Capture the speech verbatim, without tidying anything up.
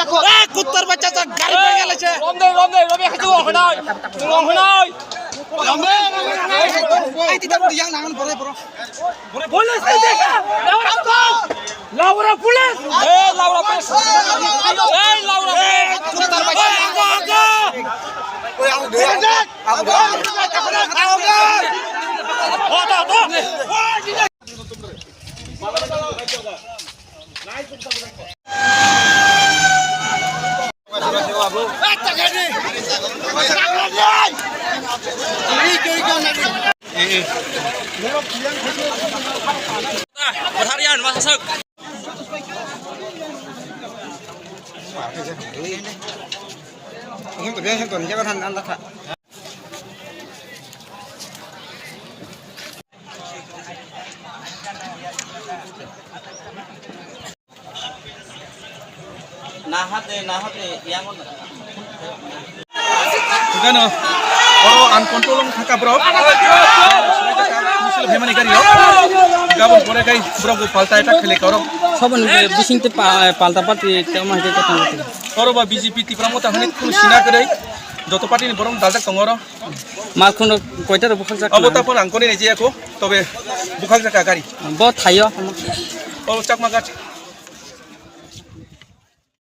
Eh, kuttar bachcha sa gari pai gele se. Romde, romde, romde, hachu ong hanai. Ong hanai. Romde, romde, romde. Ai, tita mo yang nangan bore, bro. Police, police. Laura police. Eh, Laura police. Eh, Laura police. Kuttar bachcha. Oi, ang de. Ang de. Ho, ho, ho. Batharian, masa sak. Nahate, nahate, yangon. Gano, oro uncontrol wng thaka borok. Misil phaimani gari o. Gabon pore kai borok bo palta attack khele koro. Sabon bising te pa-, palta party te ma ke kotong. Oro ba B J P Tipra Motha hwnwi khun sina kwrwi. Joto party ni borok daljak tongo oro. Malkhung rok koita rok bukhak jak. Abo tapon ang koni nai jaya ko, tobe bukhak jak gari. Bo thaio. O Chakma ghat.